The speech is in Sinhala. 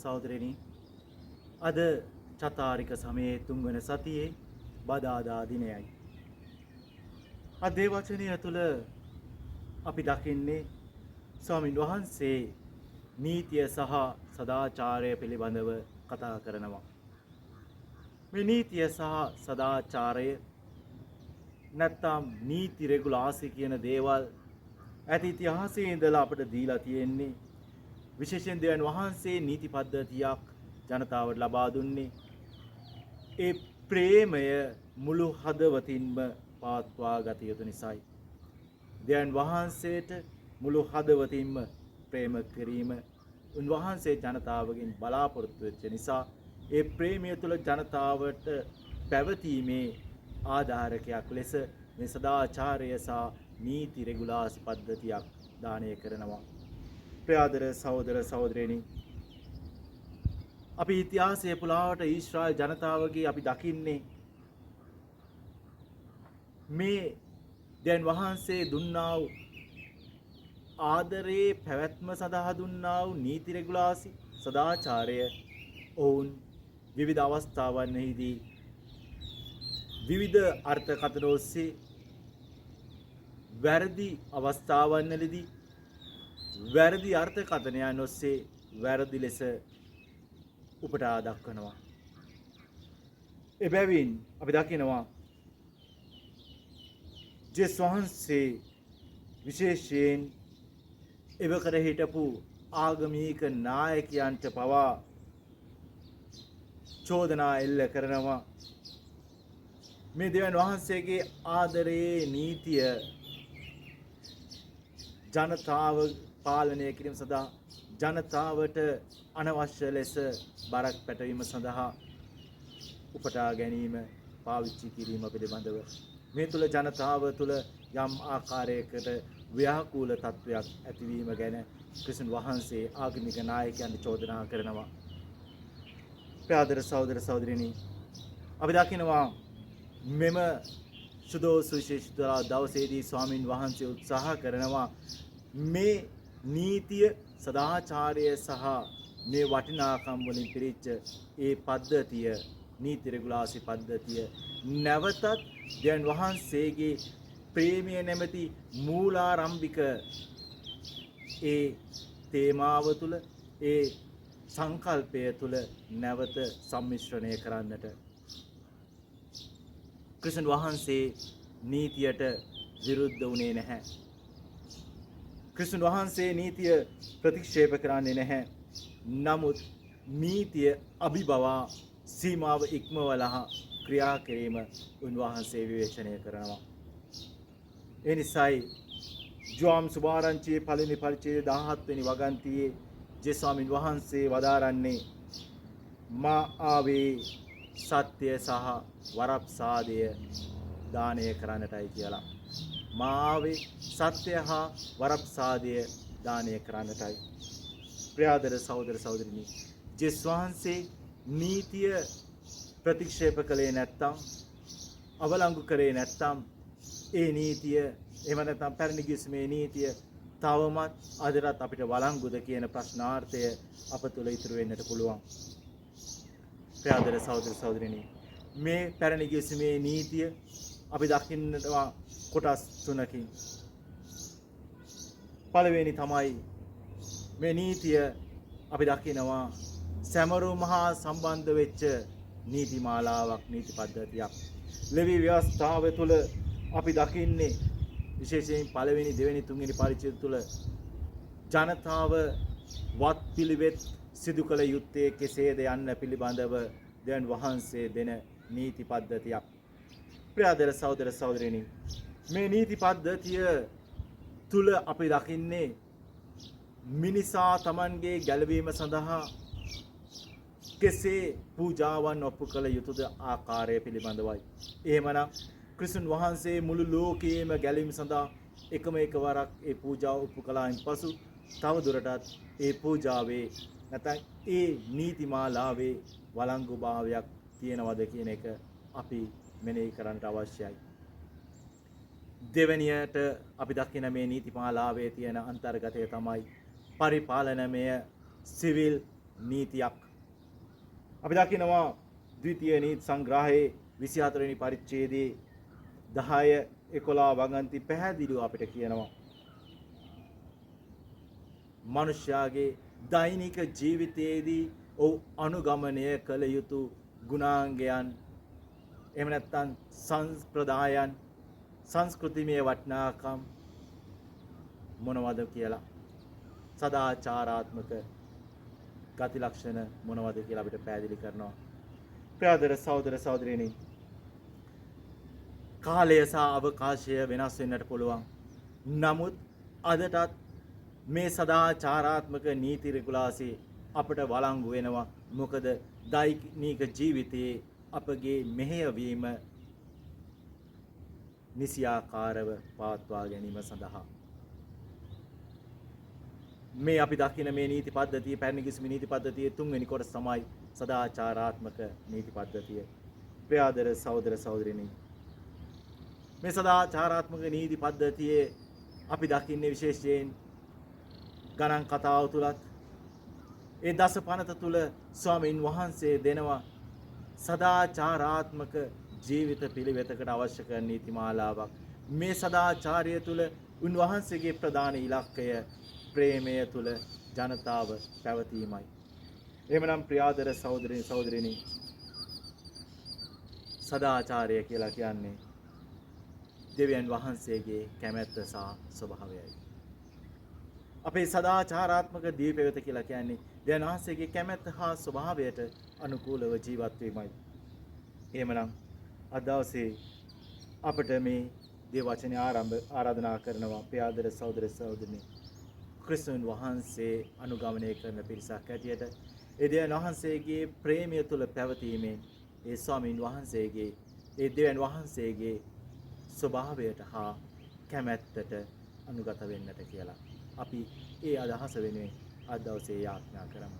සහෝදරයනි, අද චතාරික සමයේ තුන්වන සතියේ බදාදා දිනයයි. අද ඒ වචනය තුළ අපි දකින්නේ ස්වාමින් වහන්සේ නීතිය සහ සදාචාරය පිළිබඳව කතා කරනවා. මේ නීතිය සහ සදාචාරය නැත්තම් නීති රෙගුලාසි කියන දේවල් ඇති ඉතිහාසයේ ඉඳලා අපිට දීලා තියෙන්නේ විශේෂයෙන් දෙවියන් වහන්සේ නීති පද්ධතියක් ජනතාවට ලබා දුන්නේ ඒ ප්‍රේමය මුළු හදවතින්ම පවත්වා ගත යුතු නිසායි. දෙවියන් වහන්සේට මුළු හදවතින්ම ප්‍රේම කිරීම උන්වහන්සේ ජනතාවගෙන් බලාපොරොත්තු වෙච්ච නිසා ඒ ප්‍රේමය තුළ ජනතාවට පැවතීමේ ආධාරකයක් ලෙස මේ සදාචාරය සහ නීති රෙගුලාසි පද්ධතියක් දානය කරනවා. ප්‍රියාදර සහෝදර සහෝදරයනි, අපි ඉතිහාසය පුරාවට ඊශ්‍රායල් ජනතාවගේ අපි දකින්නේ මේ දැන් වහන්සේ දුන්නා වූ ආදරයේ පැවැත්ම සඳහා දුන්නා වූ නීති රෙගුලාසි සදාචාරය ඔවුන් විවිධ අවස්ථාවන්හිදී විවිධ අර්ථකථන ඔස්සේ වැරදි අවස්ථාවන්වලදී වැරදි අර්ථකථනයන් ඔස්සේ වැරදි ලෙස උපටා දක්වනවා. එබැවින් අපි දකිනවා ජේසුස් වහන්සේ විශේෂයෙන් එවකර හිටපු ආගමික නායකයන්ට පවා චෝදනා එල්ල කරනවා. මේ දෙවියන් වහන්සේගේ ආදරයේ නීතිය ජනතාව පාලනය කිරීම සඳහා ජනතාවට අනවශ්‍ය ලෙස බරක් පැටවීම සඳහා උපටා ගැනීම පාවිච්චි කිරීම පිළිබඳව මේ තුළ ජනතාව තුළ යම් ආකාරයකට ව්‍යාකූල තත්ත්වයක් ඇතිවීම ගැන ක්‍රිස්තුන් වහන්සේ ආගමික නායකයන්ට චෝදනා කරනවා. ප්‍රියාදර සහෝදර සහෝදරිනි, අපි දකිනවා මෙම සුදෝ සුවිශේෂ දවසේදී ස්වාමින් වහන්සේ උත්සාහ කරනවා මේ නීතිය සදාචාරය සහ මේ වටිනාකම් වලින් පිරිච්ච ඒ පද්ධතිය, නීති රෙගුලාසි පද්ධතිය නැවතත් දෙවියන් වහන්සේගේ ප්‍රේමය නැමැති මූලාරම්භික ඒ තේමාව තුළ, ඒ සංකල්පය තුළ නැවත සම්මිශ්‍රණය කරන්නට. ක්‍රිස්තුන් වහන්සේ නීතියට විරුද්ධ වුණේ නැහැ. ක්‍රිස්තුන් වහන්සේ නීතිය ප්‍රතික්ෂේප කරන්නේ නැහැ. නමුත් නීතිය අභිබවා සීමාව ඉක්මවලා ක්‍රියා කිරීම උන්වහන්සේ විවේචනය කරනවා. ඒ නිසායි ජුවාම් සුභාරංචියේ පළවෙනි පරිච්ඡේදය 17 වෙනි වගන්තියේ ජේසුස් ස්වාමින් වහන්සේ වදාරන්නේ, මා ආවේ සත්‍ය සහ වරප්‍රසාදය දානය කරන්නටයි කියලා. මා ආවේ සත්‍ය හා වරප්‍රසාදය දානය කරන්නටයි. ප්‍රියාදර සහෝදර සහෝදරිනි, ජේසුස් වහන්සේ නීතිය ප්‍රතික්ෂේප කළේ නැත්තම්, අවලංගු කරේ නැත්තම්, ඒ නීතිය එහෙම නැත්නම් පැරණි ගිවිසුමේ නීතිය තවමත් අදටත් අපිට වළංගුද කියන ප්‍රශ්නාර්ථය අප තුළ ඉතුරු වෙන්නට පුළුවන්. ප්‍රියාදර සහෝදර සහෝදරිනි, මේ පැරණි ගිවිසුමේ නීතිය අපි දකින්නවා කොටස් තුනකින්. පළවෙනි තමයි මේ නීතිය අපි දකිනවා සැමරුම හා සම්බන්ධ වෙච්ච නීති මාලාවක්, නීති පද්ධතියක්. ලෙවි ව්‍යවස්ථාව තුළ අපි දකින්නේ විශේෂයෙන් පළවෙනි, දෙවෙනි, තුන්වෙනි පරිච්ඡේද තුළ ජනතාව වත් පිළිවෙත් සිදු කළ යුත්තේ කෙසේද යන්න පිළිබඳව දෙවියන් වහන්සේ දෙන නීති පද්ධතියක්. ප්‍රියාදර සහෝදර සහෝදරිනි, මේ නීති පද්ධතිය තුළ අපි දකින්නේ මිනිසා තමන්ගේ ගැලවීම සඳහා කෙසේ පූජාවන් ඔප්පු කළ යුතුද ආකාරය පිළිබඳවයි. එහෙමනම් ක්‍රිස්තුන් වහන්සේ මුළු ලෝකයේම ගැලවීම සඳහා එකම එක වරක් ඒ පූජාව ඔප්පු කළායින් පසු තව දුරටත් ඒ පූජාවේ නැත්නම් ඒ නීති මාලාවේ වළංගුභාවයක් තියෙනවද කියන එක අපි මෙනෙහි කරන්නට අවශ්‍යයි. දෙවැනියට අපි දකින මේ නීති මාලාවේ තියෙන අන්තර්ගතය තමයි පරිපාලනමය සිවිල් නීතියක්. අපි දකිනවා ද්විතීය නීති සංග්‍රහයේ 24 වෙනි පරිච්ඡේදයේ 10 11 වගන්ති පැහැදිලිව අපිට කියනවා. මනුෂ්‍යයාගේ දෛනික ජීවිතයේදී ඔහු අනුගමනය කළ යුතු ගුණාංගයන්, එහෙම නැත්නම් සංස්ප්‍රදායන්, සංස්කෘතිමය වටිනාකම් මොනවද කියලා, සදාචාරාත්මක ගති ලක්ෂණ මොනවද කියලා අපිට පැහැදිලි කරනවා. ප්‍රියාදර සහෝදර සහෝදරියනි, කාලය සහ අවකාශය වෙනස් වෙන්නට පුළුවන්. නමුත් අදටත් මේ සදාචාරාත්මක නීති රෙගුලාසි අපට වළංගු වෙනවා. මොකද දෛනික ජීවිතයේ අපගේ මෙහෙයවීම නිසියාකාරව පවත්වා ගැනීම සඳහා මේ අපි දකින මේ නීති පද්ධතිය, පැරණි ගිවිසුමේ නීති පද්ධතියේ තුන්වෙනි කොටස තමයි සදාචාරාත්මක නීති පද්ධතිය. ප්‍රියාදර සහෝදර සහෝදරිනි, මේ සදාචාරාත්මක නීති පද්ධතියේ අපි දකින්නේ විශේෂයෙන් ගණන් කතාව තුලත් ඒ දස පනත තුල ස්වාමීන් වහන්සේ දෙනවා සදාචාරාත්මක ජීවිත පිළිවෙතකට අවශ්‍ය කරන නීති මාලාවක්. මේ සදාචාරය තුල උන්වහන්සේගේ ප්‍රධාන ඉලක්කය ප්‍රේමය තුල ජනතාව පැවතීමයි. එහෙමනම් ප්‍රියාදර සහෝදරනි සහෝදරිනි, සදාචාරය කියලා කියන්නේ දෙවියන් වහන්සේගේ කැමැත්ත සහ ස්වභාවයයි. අපේ සදාචාරාත්මක දීපෙවත කියලා කියන්නේ දෙවියන් වහන්සේගේ කැමැත්ත හා ස්වභාවයට අනුකූලව ජීවත් වීමයි. එහෙමනම් අද දවසේ අපට මේ දේව වචනේ ආරාධනා කරනවා ප්‍රියාදර සහෝදර සහෝදරිනි, ක්‍රිස්තුන් වහන්සේ අනුගමනය කරන පිරිසක් හැටියට ඒ දෙවියන් වහන්සේගේ ප්‍රේමය තුළ පැවතීමෙන් ඒ ස්වාමීන් වහන්සේගේ, ඒ දෙවියන් වහන්සේගේ ස්වභාවයට හා කැමැත්තට අනුගත වෙන්නට කියලා අපි ඒ අදහස වෙනුවෙන් අද දවසේ යාඥා කරමු.